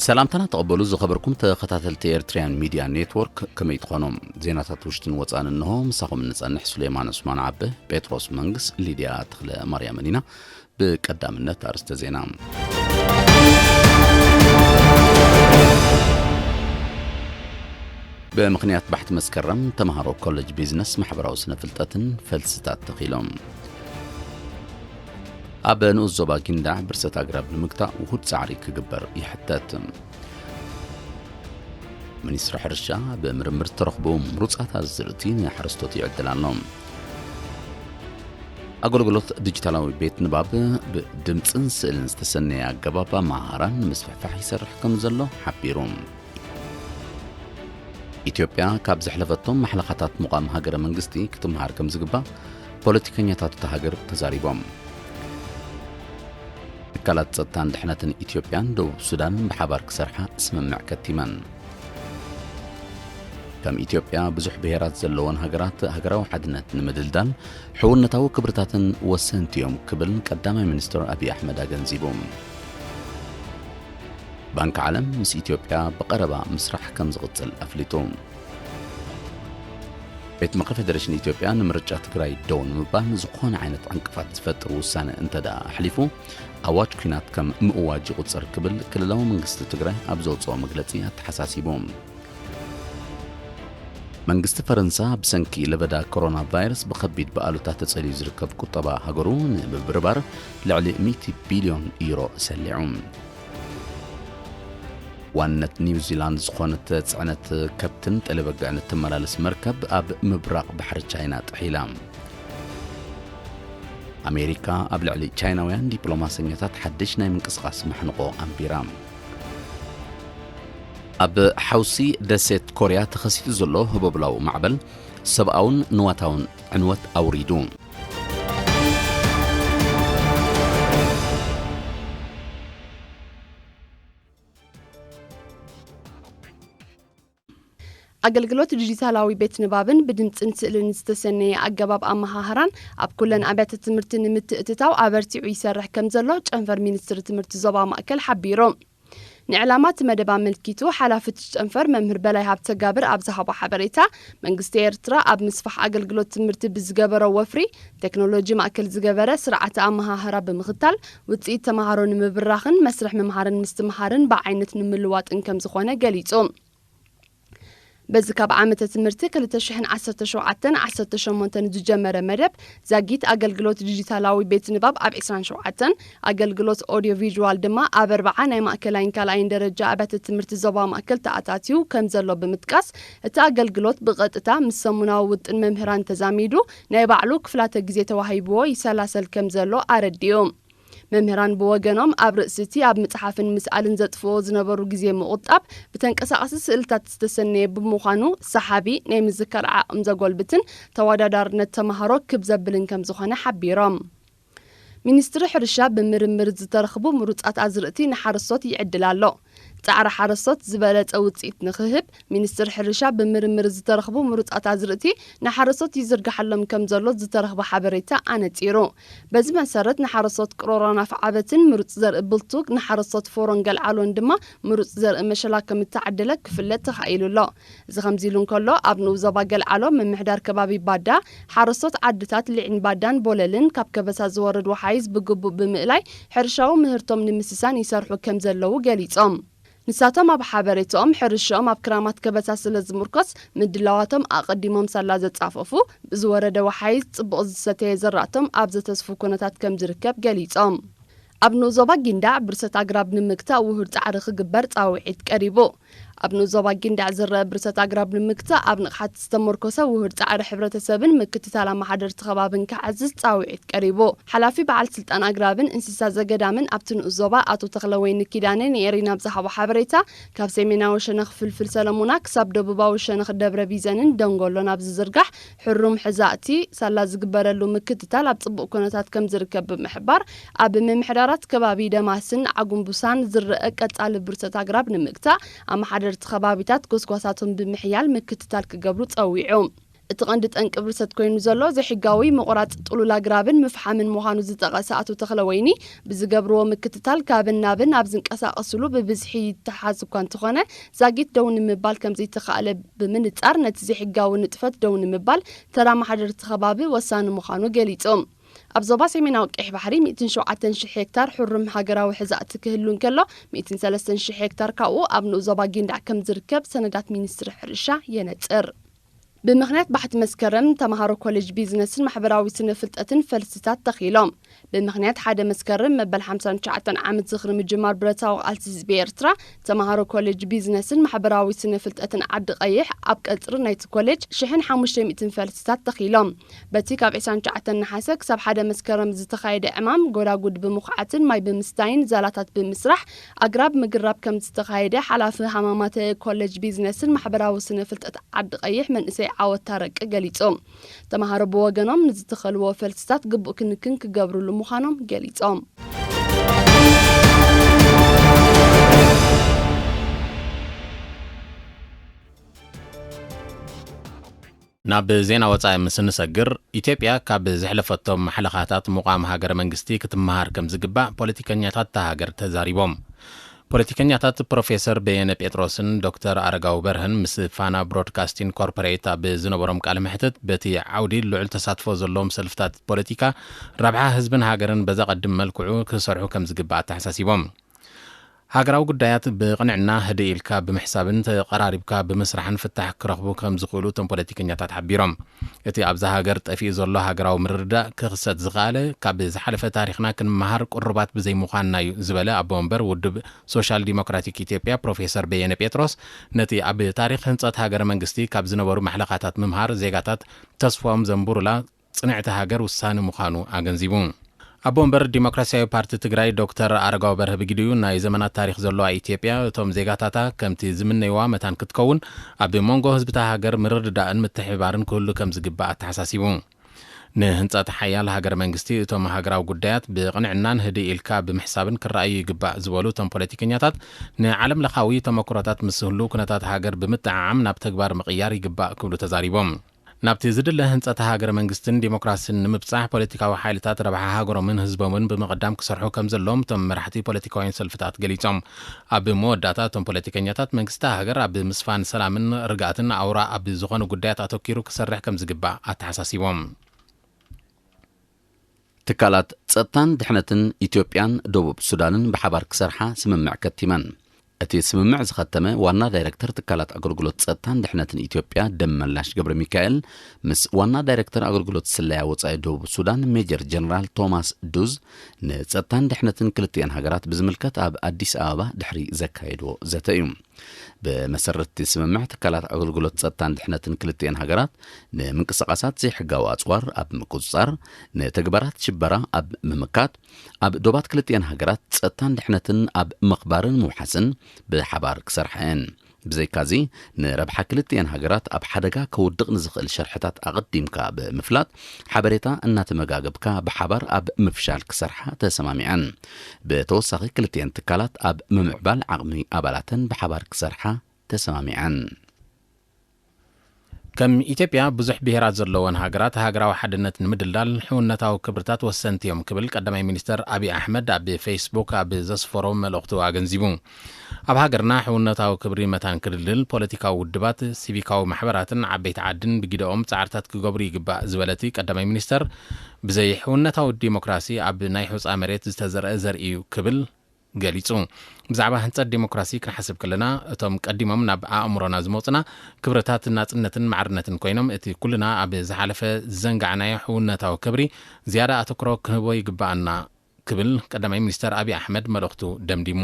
ሰላምታና ተቐበሉ ዝኸበርኩም ተኸታተልቲ ኤርትርያን ሚድያ ኔትወርክ፣ ከመይ ትኾኑ? ዜናታት ውሽጥን ወፃእን እንሆ። ምሳኹም እንጸንሕ ሱሌማን ዑስማን ዓበ፣ ጴጥሮስ መንግስ፣ ሊድያ ተኽለ ማርያምን ኢና። ብቀዳምነት ኣርእስተ ዜና። ብምኽንያት ባሕቲ መስከረም፣ ተምሃሮ ኮሌጅ ቢዝነስ፣ ማሕበራዊ ስነ ፍልጠትን ፈልስታት ተኺሎም። ኣብ ንኡስ ዞባ ጊንዳዕ ብርሰት ኣግራብ ንምግታእ ውሁድ ጻዕሪ ክግበር ይሕተት። ሚኒስትሪ ሕርሻ፣ ብምርምር ዝተረኽቡ ምሩጻት ኣዝርእቲ ንሓረስቶት ይዕድል ኣሎ። ኣገልግሎት ዲጂታላዊ ቤት ንባብ ብድምጽን ስእልን ዝተሰነየ ኣገባብ ኣመሃህራን ንምስፍሕፋሕ ይሰርሕ ከም ዘሎ ሓቢሩ። ኢትዮጵያ ካብ ዘሕለፈቶም ማሕለኻታት ምቋም ሃገረ መንግስቲ ክትምሃር ከም ዝግባእ ፖለቲከኛታት እታ ሃገር ተዛሪቦም። ትካላት ጸጥታን ድሕነትን ኢትዮጵያን ደቡብ ሱዳንን ብሓባር ክሰርሓ ስምምዕ ከቲመን። ከም ኢትዮጵያ ብዙሕ ብሄራት ዘለወን ሃገራት ሃገራዊ ሓድነት ንምድልዳል ሕውነታዊ ክብርታትን ወሰንቲ እዮም ክብል ቀዳማይ ሚኒስትር ኣብይ ኣሕመድ ኣገንዚቡ። ባንክ ዓለም ምስ ኢትዮጵያ ብቐረባ ምስራሕ ከም ዝቕጽል ኣፍሊጡ። ቤት ምኽሪ ፌዴሬሽን ኢትዮጵያ ንምርጫ ትግራይ ደው ንምባል ዝኾነ ዓይነት ዕንቅፋት ዝፈጥር ውሳነ እንተደኣ ኣሕሊፉ፣ ኣዋጅ ኲናት ከም ምእዋጅ ይቑጸር ክብል ክልላዊ መንግስቲ ትግራይ ኣብ ዘውፅኦ መግለፂ ኣተሓሳሲቡ። መንግስቲ ፈረንሳ ብሰንኪ ለበዳ ኮሮና ቫይረስ ብኸቢድ ብኣሉታ ተጸልዩ ዝርከብ ቁጠባ ሃገሩ ንምብርባር ልዕሊ ሚእቲ ቢልዮን ዩሮ ሰሊዑ። ዋንነት ኒውዚላንድ ዝኾነት ጽዕነት ከብትን ጤለበግዕን እትመላለስ መርከብ ኣብ ምብራቕ ባሕሪ ቻይና ጥሒላ። ኣሜሪካ ኣብ ልዕሊ ቻይናውያን ዲፕሎማሰኛታት ሓድሽ ናይ ምንቅስቓስ ማሕንቖ ኣንቢራ። ኣብ ሓውሲ ደሴት ኮርያ ተኸሲቱ ዘሎ ህቦብላዊ ማዕበል ሰብኣውን ንዋታውን ዕንወት ኣውሪዱ። ኣገልግሎት ዲጂታላዊ ቤት ንባብን ብድምጽን ስእልን ዝተሰነየ ኣገባብ ኣመሃህራን ኣብ ኩለን ኣብያተ ትምህርቲ ንምትእትታው ኣበርቲዑ ይሰርሕ ከም ዘሎ ጨንፈር ሚኒስትሪ ትምህርቲ ዞባ ማእከል ሓቢሩ። ንዕላማ እቲ መደብ ኣመልኪቱ ሓላፊ እቲ ጨንፈር መምህር በላይ ሃብተጋብር ኣብ ዝሃቦ ሓበሬታ፣ መንግስቲ ኤርትራ ኣብ ምስፋሕ ኣገልግሎት ትምህርቲ ብዝገበሮ ወፍሪ ቴክኖሎጂ ማእከል ዝገበረ ስርዓተ ኣመሃህራ ብምኽታል ውጽኢት ተመሃሮ ንምብራኽን መስርሕ ምምሃርን ምስትምሃርን ብዓይነት ንምልዋጥን ከም ዝኾነ ገሊጹ። በዚ ካብ ዓመተ ትምህርቲ ክልተ ሽሕን ዓሰርተ ሸውዓተን ዓሰርተ ሸሞንተን ዝጀመረ መደብ ዛጊት ኣገልግሎት ዲጂታላዊ ቤት ንባብ ኣብ ዕስራን ሸውዓተን፣ ኣገልግሎት ኦዲዮ ቪዥዋል ድማ ኣብ ኣርብዓ ናይ ማእከላይን ካልኣይን ደረጃ ኣብያተ ትምህርቲ ዞባ ማእከል ተኣታትዩ ከም ዘሎ ብምጥቃስ፣ እቲ ኣገልግሎት ብቐጥታ ምስ ሰሙናዊ ውጥን መምህራን ተዛሚዱ ናይ ባዕሉ ክፍላተ ግዜ ተዋሂብዎ ይሰላሰል ከም ዘሎ ኣረዲኡ። መምህራን ብወገኖም ኣብ ርእሲ እቲ ኣብ ምጽሓፍን ምስኣልን ዘጥፍዎ ዝነበሩ ግዜ ምቑጣብ ብተንቀሳቓሲ ስእልታት ዝተሰነየ ብምዃኑ ሰሓቢ ናይ ምዝካር ዓቕም ዘጎልብትን ተወዳዳርነት ተመሃሮ ክብ ዘብልን ከም ዝኾነ ሓቢሮም። ሚኒስትሪ ሕርሻ ብምርምር ዝተረኽቡ ምሩጻት ኣዝርእቲ ንሓረስቶት ይዕድል ኣሎ። ጻዕሪ ሓረስቶት ዝበለጸ ውጽኢት ንኽህብ ሚኒስትሪ ሕርሻ ብምርምር ዝተረኽቡ ምሩጻት ኣዝርእቲ ንሓረስቶት ይዝርግሓሎም ከም ዘሎ ዝተረኽበ ሓበሬታ ኣነጺሩ። በዚ መሰረት ንሓረስቶት ቅሮራን ኣፍዓበትን ምሩጽ ዘርኢ ብልቱግ፣ ንሓረስቶት ፎሮን ገልዓሎን ድማ ምሩጽ ዘርኢ መሸላ ከም እተዓደለ ክፍለጥ ተኻኢሉ ኣሎ። እዚ ከምዚ ኢሉ እንከሎ፣ ኣብ ንኡስ ዞባ ገልዓሎ ምምሕዳር ከባቢ ባዳ ሓረስቶት ዓድታት ሊዕን ባዳን ቦለልን ካብ ከበሳ ዝወርድ ወሓይዝ ብግቡእ ብምእላይ ሕርሻዊ ምህርቶም ንምስሳን ይሰርሑ ከም ዘለዉ ገሊጾም። ንሳቶም ኣብ ሓበሬትኦም፣ ሕርሽኦም ኣብ ክራማት ከበሳ ስለ ዝምርኮስ፣ ምድላዋቶም ኣቐዲሞም ሳላ ዘጻፈፉ፣ ብዝወረደ ወሓይዝ ጽቡቕ ዝሰተየ ዘራእቶም ኣብ ዘተስፉ ኩነታት ከም ዝርከብ ገሊጾም። ኣብ ንኡስ ዞባ ጊንዳዕ ብርሰት ኣግራብ ንምግታእ ውሁድ ጻዕሪ ክግበር ጻውዒት ቀሪቡ። ኣብ ንኡስ ዞባ ጊንዳዕ ዝረአ ብርሰት ኣግራብ ንምግታእ ኣብ ንቕሓት ዝተመርኮሰ ውሁድ ጻዕሪ ሕብረተሰብን ምክትታል ኣመሓደርቲ ከባብን ክዓዝዝ ጻውዒት ቀሪቡ። ሓላፊ በዓል ስልጣን ኣግራብን እንስሳ ዘገዳምን ኣብቲ ንኡስ ዞባ ኣቶ ተኽለወይኒ ኪዳነ ንኤሪና ኣብ ዝሃቦ ሓበሬታ፣ ካብ ሰሜናዊ ሸነኽ ፍልፍል ሰለሙና ክሳብ ደቡባዊ ሸነኽ ደብረ ቢዘንን ደንጎሎን ኣብ ዝዝርጋሕ ሕሩም ሕዛእቲ ሳላ ዝግበረሉ ምክትታል ኣብ ጽቡቕ ኩነታት ከም ዝርከብ ብምሕባር፣ ኣብ ምምሕዳራት ከባቢ ደማስን ዓጉምቡሳን ዝረአ ቀጻሊ ብርሰት ኣግራብ ንምግታእ ኣመሓደርቲ ከባቢታት ጎስጓሳቶም ብምሕያል ምክትታል ክገብሩ ጸዊዑ። እቲ ቀንዲ ጠንቂ ብርሰት ኮይኑ ዘሎ ዘይሕጋዊ ምቑራጽ ጥሉል ኣግራብን ምፍሓምን ምዃኑ ዝጠቐሰ ኣቶ ተኽለወይኒ፣ ብዝገብርዎ ምክትታል ካብን ናብን ኣብ ዝንቀሳቐስሉ ብብዝሒ ይተሓዝ እኳ እንተኾነ፣ ዛጊት ደው ንምባል ከም ዘይተኻእለ ብምንጻር፣ ነቲ ዘይሕጋዊ ንጥፈት ደው ንምባል ተራ ማሕደርቲ ከባቢ ወሳኒ ምዃኑ ገሊጹ። ኣብ ዞባ ሰሜናዊ ቀይሕ ባሕሪ ሚእትን ሸውዓተን ሽሕ ሄክታር ሕሩም ሃገራዊ ሕዛእቲ ክህሉ እንከሎ፣ ሚእትን ሰለስተን ሽሕ ሄክታር ካብኡ ኣብ ንኡስ ዞባ ጊንዳዕ ከም ዝርከብ ሰነዳት ሚኒስትሪ ሕርሻ የነጽር። ብምኽንያት ባሕቲ መስከረም፣ ተምሃሮ ኮሌጅ ቢዝነስን ማሕበራዊ ስነ ፍልጠትን ፈልስታት ተኺሎም። ብምኽንያት ሓደ መስከረም መበል ሓምሳን ትሽዓተን ዓመት ዝኽሪ ምጅማር ብረታዊ ቃልሲ ህዝቢ ኤርትራ፣ ተምሃሮ ኮሌጅ ቢዝነስን ማሕበራዊ ስነ ፍልጠትን ዓዲ ቀይሕ ኣብ ቀጽሪ ናይቲ ኮሌጅ ሽሕን ሓሙሽተ ሚእትን ፈልስታት ተኺሎም። በቲ ካብ ዕስራን ትሽዓተን ነሓሰ ክሳብ ሓደ መስከረም ዝተኻየደ ዕማም፣ ጎዳጉድ ብምኹዓትን ማይ ብምስታይን ዛላታት ብምስራሕ ኣግራብ ምግራብ ከም ዝተኻየደ ሓላፊ ሃማማተ ኮሌጅ ቢዝነስን ማሕበራዊ ስነ ፍልጠት ዓዲ ቀይሕ መንእሰይ ዓወት ታረቂ ገሊጹ። ተምሃሮ ብወገኖም ንዝተኸልዎ ፈልስታት ግቡእ ክንክን ክገብርሉ ምዃኖም ገሊጾም። ናብ ዜና ወጻኢ ምስ እንሰግር፣ ኢትዮጵያ ካብ ዘሕለፈቶም ማሕለኻታት ምቋም ሃገረ መንግስቲ ክትመሃር ከም ዝግባእ ፖለቲከኛታት እታ ሃገር ተዛሪቦም። ፖለቲከኛታት ፕሮፌሰር በየነ ጴጥሮስን ዶክተር ኣረጋዊ በርሀን ምስ ፋና ብሮድካስቲንግ ኮርፖሬት ኣብ ዝነበሮም ቃለ መሕትት፣ በቲ ዓውዲ ልዑል ተሳትፎ ዘለዎም ሰልፍታት ፖለቲካ ረብሓ ህዝብን ሃገርን በዘቐድም መልክዑ ክሰርሑ ከም ዝግባእ ኣተሓሳሲቦም። ሃገራዊ ጉዳያት ብቕንዕና ህድእ ኢልካ ብምሕሳብን ተቐራሪብካ ብምስራሕን ፍታሕ ክረኽቡ ከም ዝኽእሉ እቶም ፖለቲከኛታት ሓቢሮም። እቲ ኣብዛ ሃገር ጠፊኡ ዘሎ ሃገራዊ ምርድዳእ ክኽሰት ዝኸኣለ፣ ካብ ዝሓለፈ ታሪኽና ክንመሃር ቅሩባት ብዘይምዃንና እዩ ዝበለ ኣቦ ወንበር ውድብ ሶሻል ዲሞክራቲክ ኢትዮጵያ ፕሮፌሰር በየነ ጴጥሮስ፣ ነቲ ኣብ ታሪኽ ህንጸት ሃገረ መንግስቲ ካብ ዝነበሩ ማሕለኻታት ምምሃር ዜጋታት ተስፋኦም ዘንብሩላ ጽንዕቲ ሃገር ውሳኒ ምዃኑ ኣገንዚቡ። ኣቦ ወንበር ዲሞክራሲያዊ ፓርቲ ትግራይ ዶክተር ኣረጋዊ በርሀ ብግዲኡ፣ ናይ ዘመናት ታሪኽ ዘለዋ ኢትዮጵያ እቶም ዜጋታታ ከምቲ ዝምነይዋ መታን ክትከውን፣ ኣብ መንጎ ህዝብታ ሃገር ምርድዳእን ምትሕብባርን ክህሉ ከም ዝግባእ ኣተሓሳሲቡ። ንህንጸት ሓያል ሃገረ መንግስቲ እቶም ሃገራዊ ጉዳያት ብቕንዕናን ህድእ ኢልካ ብምሕሳብን ክረኣዩ ይግባእ ዝበሉ እቶም ፖለቲከኛታት፣ ንዓለም ለኻዊ ተመክሮታት ምስ ህሉ ኩነታት ሃገር ብምጥዓዓም ናብ ተግባር ምቕያር ይግባእ ክብሉ ተዛሪቦም። ናብቲ ዝድለ ህንጸት ሃገረ መንግስትን ዲሞክራስን ንምብጻሕ ፖለቲካዊ ሓይልታት ረብሓ ሃገሮምን ህዝቦምን ብምቕዳም ክሰርሑ ከም ዘለዎም እቶም መራሕቲ ፖለቲካውያን ሰልፍታት ገሊጾም። ኣብ መወዳእታ እቶም ፖለቲከኛታት መንግስቲ ሃገር ኣብ ምስፋን ሰላምን ርግኣትን ኣውራ ኣብ ዝኾኑ ጉዳያት ኣተኪሩ ክሰርሕ ከም ዝግባእ ኣተሓሳሲቦም። ትካላት ጸጥታን ድሕነትን ኢትዮጵያን ደቡብ ሱዳንን ብሓባር ክሰርሓ ስምምዕ ከቲመን። እቲ ስምምዕ ዝኸተመ ዋና ዳይረክተር ትካላት ኣገልግሎት ጸጥታን ድሕነትን ኢትዮጵያ ደመላሽ ገብረ ሚካኤል ምስ ዋና ዳይረክተር ኣገልግሎት ስለያ ወጻኢ ደቡብ ሱዳን ሜጀር ጀነራል ቶማስ ዱዝ ንጸጥታን ድሕነትን ክልቲኤን ሃገራት ብዝምልከት ኣብ ኣዲስ ኣበባ ድሕሪ ዘካየድዎ ዘተ እዩ። ብመሰረት እቲ ስምምዕ ትካላት ኣገልግሎት ጸጥታን ድሕነትን ክልቲኤን ሃገራት ንምንቅስቓሳት ዘይሕጋዊ ኣጽዋር ኣብ ምቁጽጻር፣ ንተግባራት ሽበራ ኣብ ምምካት፣ ኣብ ዶባት ክልቲኤን ሃገራት ጸጥታን ድሕነትን ኣብ ምኽባርን ምውሓስን ብሓባር ክሰርሓ እየን። ብዘይካዚ፣ ንረብሓ ክልቲኤን ሃገራት ኣብ ሓደጋ ከውድቕ ንዝኽእል ሸርሕታት ኣቐዲምካ ብምፍላጥ፣ ሓበሬታ እናተመጋገብካ ብሓባር ኣብ ምፍሻል ክሰርሓ ተሰማሚዐን። ብተወሳኺ፣ ክልቲኤን ትካላት ኣብ ምምዕባል ዓቕሚ ኣባላተን ብሓባር ክሰርሓ ተሰማሚዐን። ከም ኢትዮጵያ ብዙሕ ብሄራት ዘለወን ሃገራት፣ ሃገራዊ ሓድነት ንምድልዳል ሕውነታዊ ክብርታት ወሰንቲ እዮም ክብል ቀዳማይ ሚኒስተር ኣብይ ኣሕመድ ኣብ ፌስቡክ ኣብ ዘስፈሮ መልእኽቱ ኣገንዚቡ። ኣብ ሃገርና ሕውነታዊ ክብሪ መታን ክድልድል፣ ፖለቲካዊ ውድባት፣ ሲቪካዊ ማሕበራትን ዓበይቲ ዓድን ብግደኦም ጻዕርታት ክገብሩ ይግባእ ዝበለ እቲ ቀዳማይ ሚኒስተር፣ ብዘይ ሕውነታዊ ዲሞክራሲ ኣብ ናይ ሑጻ መሬት ዝተዘርአ ዘርኢ እዩ ክብል ገሊጹ። ብዛዕባ ህንጸት ዲሞክራሲ ክንሓስብ ከለና፣ እቶም ቀዲሞም ናብ ኣእምሮና ዝመጹና ክብርታት ናጽነትን ማዕርነትን ኮይኖም፣ እቲ ኩልና ኣብ ዝሓለፈ ዝዘንጋዕናዮ ሕውነታዊ ክብሪ ዝያዳ ኣተኩሮ ክንህቦ ይግባኣና ክብል ቀዳማይ ሚኒስተር ኣብይ ኣሕመድ መልእኽቱ ደምዲሙ።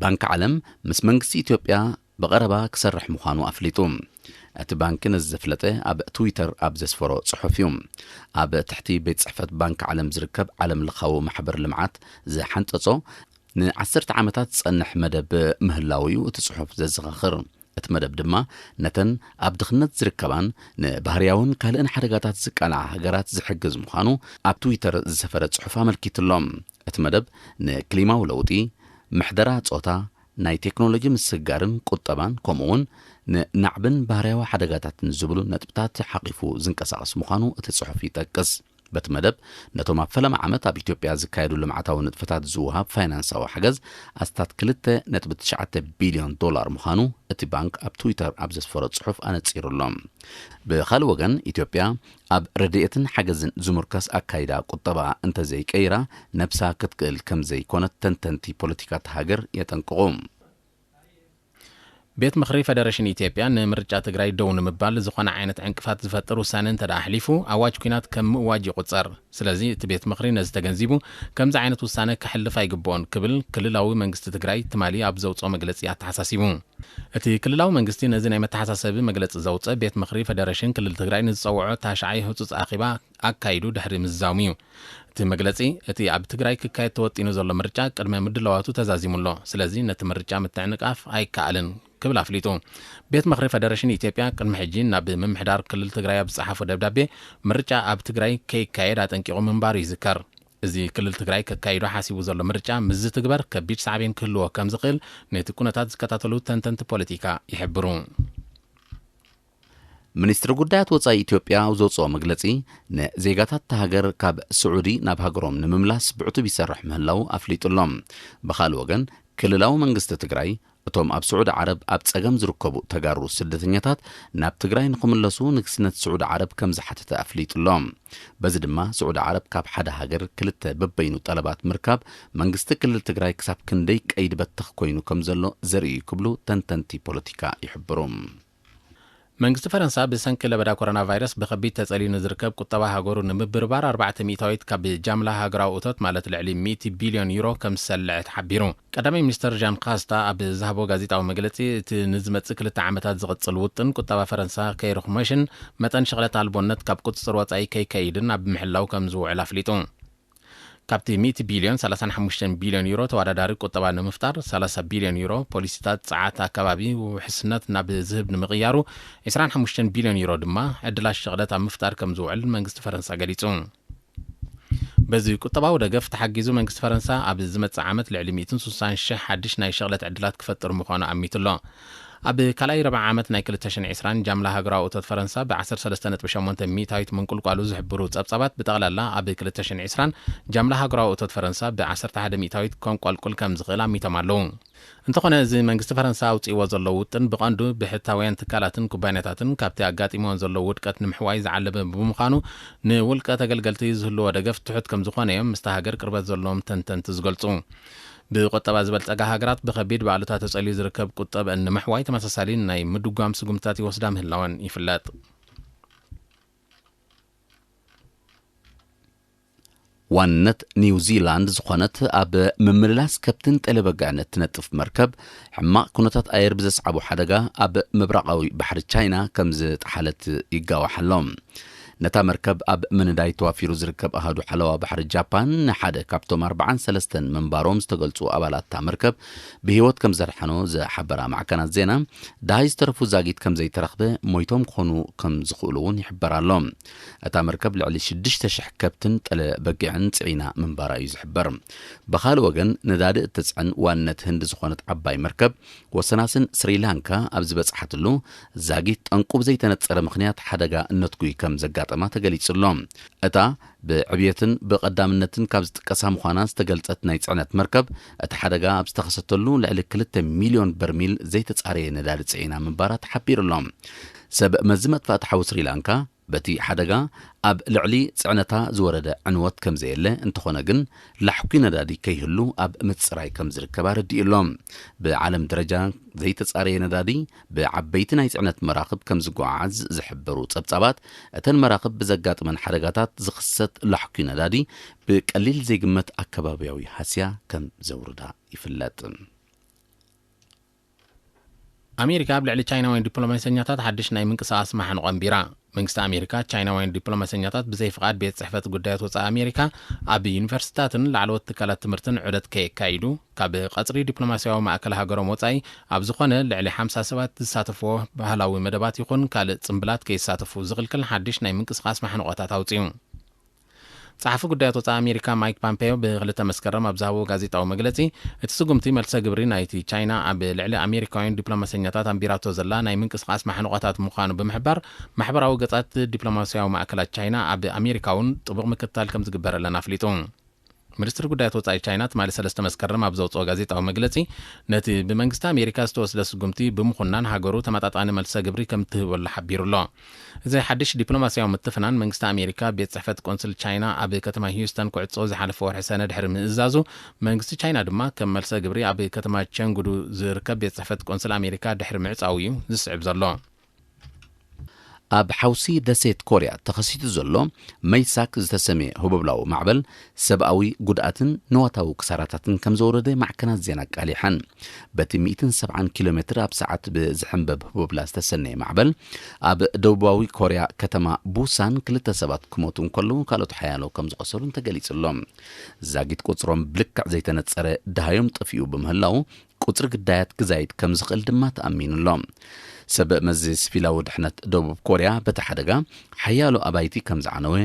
ባንኪ ዓለም ምስ መንግስቲ ኢትዮጵያ ብቐረባ ክሰርሕ ምዃኑ ኣፍሊጡ። እቲ ባንኪ ነዚ ዘፍለጠ ኣብ ትዊተር ኣብ ዘስፈሮ ጽሑፍ እዩ። ኣብ ትሕቲ ቤት ጽሕፈት ባንኪ ዓለም ዝርከብ ዓለም ለኻዊ ማሕበር ልምዓት ዝሓንጸጾ ንዓሰርተ ዓመታት ዝጸንሕ መደብ ምህላው እዩ እቲ ጽሑፍ ዘዘኻኽር። እቲ መደብ ድማ ነተን ኣብ ድኽነት ዝርከባን ንባህርያውን ካልእን ሓደጋታት ዝቃልዓ ሃገራት ዝሕግዝ ምዃኑ ኣብ ትዊተር ዝሰፈረ ጽሑፍ ኣመልኪቱ ኣሎ። እቲ መደብ ንክሊማዊ ለውጢ፣ ምሕደራ ጾታ፣ ናይ ቴክኖሎጂ ምስግጋርን ቁጠባን፣ ከምኡ እውን ንናዕብን ባህርያዊ ሓደጋታትን ዝብሉ ነጥብታት ሓቂፉ ዝንቀሳቐስ ምዃኑ እቲ ጽሑፍ ይጠቅስ። በቲ መደብ፣ ነቶም ኣብ ፈለማ ዓመት ኣብ ኢትዮጵያ ዝካየዱ ልምዓታዊ ንጥፈታት ዝወሃብ ፋይናንሳዊ ሓገዝ ኣስታት ክልተ ነጥቢ ትሽዓተ ቢልዮን ዶላር ምዃኑ እቲ ባንክ ኣብ ትዊተር ኣብ ዘስፈሮ ጽሑፍ ኣነጺሩ ኣሎ። ብኻልእ ወገን፣ ኢትዮጵያ ኣብ ረድኤትን ሓገዝን ዝምርከስ ኣካይዳ ቁጠባ እንተዘይቀይራ፣ ነብሳ ክትክእል ከም ዘይኮነት ተንተንቲ ፖለቲካ እታ ሃገር የጠንቅቑ። ቤት ምኽሪ ፈደረሽን ኢትዮጵያ፣ ንምርጫ ትግራይ ደው ንምባል ዝኾነ ዓይነት ዕንቅፋት ዝፈጥር ውሳነ እንተ ደኣ ኣሕሊፉ፣ ኣዋጅ ኲናት ከም ምእዋጅ ይቑጸር። ስለዚ፣ እቲ ቤት ምኽሪ ነዚ ተገንዚቡ፣ ከምዚ ዓይነት ውሳነ ከሕልፍ ኣይግብኦን ክብል ክልላዊ መንግስቲ ትግራይ ትማሊ ኣብ ዘውፅኦ መግለፂ ኣተሓሳሲቡ። እቲ ክልላዊ መንግስቲ ነዚ ናይ መተሓሳሰቢ መግለፂ ዘውፀ፣ ቤት ምኽሪ ፈደረሽን ክልል ትግራይ ንዝፀውዖ ታሽዓይ ህፁፅ ኣኼባ ኣካይዱ ድሕሪ ምዝዛሙ እዩ። እቲ መግለጺ፣ እቲ ኣብ ትግራይ ክካየድ ተወጢኑ ዘሎ ምርጫ ቅድመ ምድላዋቱ ተዛዚሙ ኣሎ። ስለዚ ነቲ ምርጫ ምትዕንቃፍ ኣይከኣልን ክብል ኣፍሊጡ። ቤት ምኽሪ ፈደረሽን ኢትዮጵያ ቅድሚ ሕጂ ናብ ምምሕዳር ክልል ትግራይ ኣብ ዝጸሓፎ ደብዳቤ፣ ምርጫ ኣብ ትግራይ ከይካየድ ኣጠንቂቑ ምንባሩ ይዝከር። እዚ ክልል ትግራይ ከካይዶ ሓሲቡ ዘሎ ምርጫ ምስ ዝትግበር ከቢድ ሳዕቤን ክህልዎ ከም ዝኽእል ነቲ ኩነታት ዝከታተሉ ተንተንቲ ፖለቲካ ይሕብሩ። ሚኒስትሪ ጉዳያት ወጻኢ ኢትዮጵያ ኣብ ዘውጽኦ መግለጺ፣ ንዜጋታት እታ ሃገር ካብ ስዑዲ ናብ ሃገሮም ንምምላስ ብዕቱብ ይሰርሕ ምህላው ኣፍሊጡ ኣሎ። ብኻልእ ወገን፣ ክልላዊ መንግስቲ ትግራይ፣ እቶም ኣብ ስዑዲ ዓረብ ኣብ ጸገም ዝርከቡ ተጋሩ ስደተኛታት ናብ ትግራይ ንኽምለሱ ንግስነት ስዑዲ ዓረብ ከም ዝሓተተ ኣፍሊጡ ኣሎ። በዚ ድማ፣ ስዑዲ ዓረብ ካብ ሓደ ሃገር ክልተ በበይኑ ጠለባት ምርካብ፣ መንግስቲ ክልል ትግራይ ክሳብ ክንደይ ቀይዲ በተኽ ኮይኑ ከም ዘሎ ዘርኢ እዩ ክብሉ ተንተንቲ ፖለቲካ ይሕብሩ። መንግስቲ ፈረንሳ ብሰንኪ ለበዳ ኮሮና ቫይረስ ብኸቢድ ተጸልዩ ንዝርከብ ቁጠባ ሃገሩ ንምብርባር ኣርባዕተ ሚእታዊት ካብ ጃምላ ሃገራዊ እቶት፣ ማለት ልዕሊ ሚእቲ ቢልዮን ዩሮ ከም ዝሰልዐ ተሓቢሩ። ቀዳማይ ሚኒስተር ዣን ካስታ ኣብ ዝሃቦ ጋዜጣዊ መግለጺ፣ እቲ ንዝመጽእ ክልተ ዓመታት ዝቕጽል ውጥን ቁጠባ ፈረንሳ ከይርኽመሽን መጠን ሸቕለት ኣልቦነት ካብ ቁጽጽር ወጻኢ ከይከይድን ኣብ ምሕላው ከም ዝውዕል ኣፍሊጡ። ካብቲ ሚእቲ ቢልዮን፣ ሰላሳን ሓሙሽተን ቢልዮን ዩሮ ተወዳዳሪ ቁጠባ ንምፍጣር፣ ሰላሳ ቢልዮን ዩሮ ፖሊሲታት ጸዓት ኣከባቢ ውሕስነት ናብ ዝህብ ንምቕያሩ፣ ዕስራን ሓሙሽተን ቢልዮን ዩሮ ድማ ዕድላት ሸቕለት ኣብ ምፍጣር ከም ዝውዕል መንግስቲ ፈረንሳ ገሊጹ። በዚ ቁጠባዊ ደገፍ ተሓጊዙ፣ መንግስቲ ፈረንሳ ኣብ ዝመጽእ ዓመት ልዕሊ ሚእትን ስሳን ሽሕ ሓድሽ ናይ ሸቕለት ዕድላት ክፈጥር ምዃኑ ኣሚቱ ኣሎ። ኣብ ካልኣይ ረብዓ ዓመት ናይ ክልተ ሽሕን ዕስራን ጃምላ ሃገራዊ እቶት ፈረንሳ ብ ዓሰርተ ሰለስተ ነጥቢ ሸሞንተ ሚእታዊት ምንቁልቋሉ ዝሕብሩ ጸብጻባት፣ ብጠቕላላ ኣብ ክልተ ሽሕን ዕስራን ጃምላ ሃገራዊ እቶት ፈረንሳ ብ ዓሰርተ ሓደ ሚእታዊት ከንቆልቁል ከም ዝኽእል ኣሚቶም ኣለዉ። እንተኾነ፣ እዚ መንግስቲ ፈረንሳ ኣውጺእዎ ዘሎ ውጥን ብቐንዱ ብሕታውያን ትካላትን ኩባንያታትን ካብቲ ኣጋጢምዎን ዘሎ ውድቀት ንምሕዋይ ዝዓለመ ብምዃኑ፣ ንውልቀ ተገልገልቲ ዝህልዎ ደገፍ ትሑት ከም ዝኾነ እዮም ምስታ ሃገር ቅርበት ዘለዎም ተንተንቲ ዝገልጹ። ብቁጠባ ዝበልጸጋ ሃገራት ብኸቢድ ብኣሉታ ተጸልዩ ዝርከብ ቁጠበአን ንምሕዋይ ተመሳሳሊ ናይ ምድጓም ስጉምትታት ይወስዳ ምህላወን ይፍለጥ። ዋንነት ኒውዚላንድ ዝኾነት ኣብ ምምልላስ ከብትን ጤለበጋዕን እትነጥፍ መርከብ፣ ሕማቕ ኩነታት ኣየር ብዘስዓቦ ሓደጋ ኣብ ምብራቓዊ ባሕሪ ቻይና ከም ዝጠሓለት ይጋዋሕ ኣሎ። ነታ መርከብ ኣብ ምንዳይ ተዋፊሩ ዝርከብ ኣሃዱ ሓለዋ ባሕሪ ጃፓን፣ ንሓደ ካብቶም ኣርባዓን ሰለስተን ምንባሮም ዝተገልጹ ኣባላት እታ መርከብ ብህይወት ከም ዘድሓኖ ዝሓበራ ማዕከናት ዜና፣ ደሃይ ዝተረፉ ዛጊት ከም ዘይተረኽበ፣ ሞይቶም ክኾኑ ከም ዝኽእሉ እውን ይሕበር ኣሎ። እታ መርከብ ልዕሊ ሽዱሽተ ሽሕ ከብትን ጠለ በጊዕን ጽዒና ምንባራ እዩ ዝሕበር። ብኻልእ ወገን፣ ነዳዲ እትጽዕን ዋንነት ህንዲ ዝኾነት ዓባይ መርከብ፣ ወሰናስን ስሪላንካ ኣብ ዝበጽሓትሉ፣ ዛጊት ጠንቁ ብዘይተነጸረ ምኽንያት ሓደጋ እነትጉይ ከም ዘጋጠማ ተገሊጹ ኣሎ። እታ ብዕብየትን ብቐዳምነትን ካብ ዝጥቀሳ ምዃና ዝተገልጸት ናይ ጽዕነት መርከብ፣ እቲ ሓደጋ ኣብ ዝተኸሰተሉ፣ ልዕሊ ክልተ ሚልዮን በርሚል ዘይተጻረየ ነዳዲ ጽዒና ምንባራ ተሓቢሩ ኣሎ። ሰብ መዚ መጥፋእቲ ሓዊ ስሪላንካ፣ በቲ ሓደጋ ኣብ ልዕሊ ጽዕነታ ዝወረደ ዕንወት ከም ዘየለ፣ እንተኾነ ግን፣ ላሕኲ ነዳዲ ከይህሉ ኣብ ምጽራይ ከም ዝርከብ ኣረዲኡ ኣሎ። ብዓለም ደረጃ ዘይተጻረየ ነዳዲ ብዓበይቲ ናይ ጽዕነት መራኽብ ከም ዝጓዓዝ ዝሕብሩ ጸብጻባት፣ እተን መራኽብ ብዘጋጥመን ሓደጋታት ዝኽሰት ላሕኲ ነዳዲ ብቀሊል ዘይግመት ኣከባብያዊ ሃስያ ከም ዘውርዳ ይፍለጥ። ኣሜሪካ ኣብ ልዕሊ ቻይናውያን ዲፕሎማሰኛታት ሓድሽ ናይ ምንቅስቓስ ማሕንቖ ኣንቢራ። መንግስቲ ኣሜሪካ፣ ቻይናውያን ዲፕሎማሰኛታት ብዘይ ፍቓድ ቤት ጽሕፈት ጉዳያት ወጻኢ ኣሜሪካ ኣብ ዩኒቨርሲቲታትን ላዕለዎት ትካላት ትምህርትን ዑደት ከየካይዱ፣ ካብ ቀጽሪ ዲፕሎማስያዊ ማእከል ሃገሮም ወጻኢ ኣብ ዝኾነ ልዕሊ ሓምሳ ሰባት ዝሳተፍዎ ባህላዊ መደባት ይኹን ካልእ ጽምብላት ከይሳተፉ ዝኽልክል ሓድሽ ናይ ምንቅስቓስ ማሕንቖታት ኣውጺኡ። ጸሓፊ ጉዳያት ወጻኢ ኣሜሪካ ማይክ ፓምፔዮ ብክልተ መስከረም ኣብ ዝሃቦ ጋዜጣዊ መግለጺ፣ እቲ ስጉምቲ መልሰ ግብሪ ናይቲ ቻይና ኣብ ልዕሊ ኣሜሪካውያን ዲፕሎማሰኛታት ኣንቢራቶ ዘላ ናይ ምንቅስቓስ ማሕንቖታት ምዃኑ ብምሕባር፣ ማሕበራዊ ገጻት ዲፕሎማስያዊ ማእከላት ቻይና ኣብ ኣሜሪካ እውን ጥቡቕ ምክትታል ከም ዝግበረለን ኣፍሊጡ። ሚኒስትሪ ጉዳያት ወጻኢ ቻይና ትማሊ ሰለስተ መስከረም ኣብ ዘውጽኦ ጋዜጣዊ መግለጺ፣ ነቲ ብመንግስቲ ኣሜሪካ ዝተወስደ ስጉምቲ ብምኹናን ሃገሩ ተመጣጣኒ መልሰ ግብሪ ከም እትህበሉ ሓቢሩ ኣሎ። እዚ ሓድሽ ዲፕሎማስያዊ ምትፍናን መንግስቲ ኣሜሪካ ቤት ጽሕፈት ቆንስል ቻይና ኣብ ከተማ ሂውስተን ክዕጾ ዝሓለፈ ወርሒ ሰነ ድሕሪ ምእዛዙ፣ መንግስቲ ቻይና ድማ ከም መልሰ ግብሪ ኣብ ከተማ ቸንጉዱ ዝርከብ ቤት ጽሕፈት ቆንስል ኣሜሪካ ድሕሪ ምዕጻው እዩ ዝስዕብ ዘሎ። ኣብ ሓውሲ ደሴት ኮርያ ተኸሲቱ ዘሎ መይሳክ ዝተሰምየ ህቦብላዊ ማዕበል ሰብኣዊ ጉድኣትን ንዋታዊ ክሳራታትን ከም ዘውረደ ማዕከናት ዜና ኣቃሊሐን። በቲ ሚእትን ሰብዓን ኪሎ ሜትር ኣብ ሰዓት ብዝሕንበብ ህቦብላ ዝተሰነየ ማዕበል ኣብ ደቡባዊ ኮርያ ከተማ ቡሳን ክልተ ሰባት ክሞቱ እንከለዉ ካልኦት ሓያሎ ከም ዝቆሰሉን ተገሊጹ ኣሎ። ዛጊት ቁጽሮም ብልክዕ ዘይተነጸረ ደሃዮም ጠፊኡ ብምህላዉ ቁጽሪ ግዳያት ክዛይድ ከም ዝኽእል ድማ ተኣሚኑ ኣሎ። ሰብ መዚ ስፒላዊ ድሕነት ደቡብ ኮርያ በቲ ሓደጋ ሓያሎ ኣባይቲ ከም ዝዓነወ፣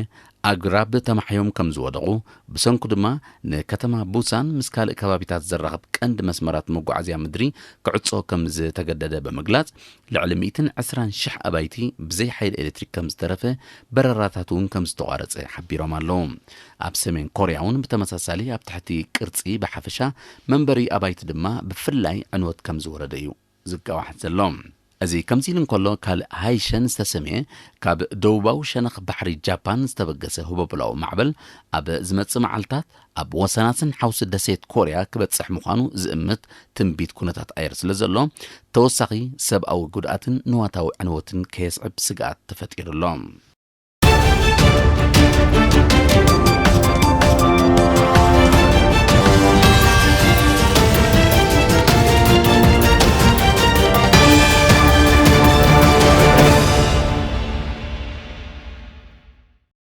ኣግራብ ተማሕዮም ከም ዝወደቑ፣ ብሰንኩ ድማ ንከተማ ቡሳን ምስ ካልእ ከባቢታት ዘራኽብ ቀንዲ መስመራት መጓዓዝያ ምድሪ ክዕጾ ከም ዝተገደደ ብምግላጽ፣ ልዕሊ ሚእትን ዕስራን ሽሕ ኣባይቲ ብዘይ ሓይሊ ኤሌክትሪክ ከም ዝተረፈ፣ በረራታት እውን ከም ዝተቋረጸ ሓቢሮም ኣለዉ። ኣብ ሰሜን ኮርያ እውን ብተመሳሳሊ ኣብ ትሕቲ ቅርጺ ብሓፈሻ፣ መንበሪ ኣባይቲ ድማ ብፍላይ ዕንወት ከም ዝወረደ እዩ ዝጋዋሕ ዘሎ። እዚ ከምዚ ኢሉ እንከሎ፣ ካልእ ሃይሸን ዝተሰምየ ካብ ደቡባዊ ሸነኽ ባሕሪ ጃፓን ዝተበገሰ ህቦብላዊ ማዕበል ኣብ ዝመጽእ መዓልታት ኣብ ወሰናስን ሓውሲ ደሴት ኮርያ ክበጽሕ ምዃኑ ዝእምት ትንቢት ኩነታት ኣየር ስለ ዘሎ፣ ተወሳኺ ሰብኣዊ ጉድኣትን ንዋታዊ ዕንወትን ከየስዕብ ስግኣት ተፈጢሩ ኣሎ።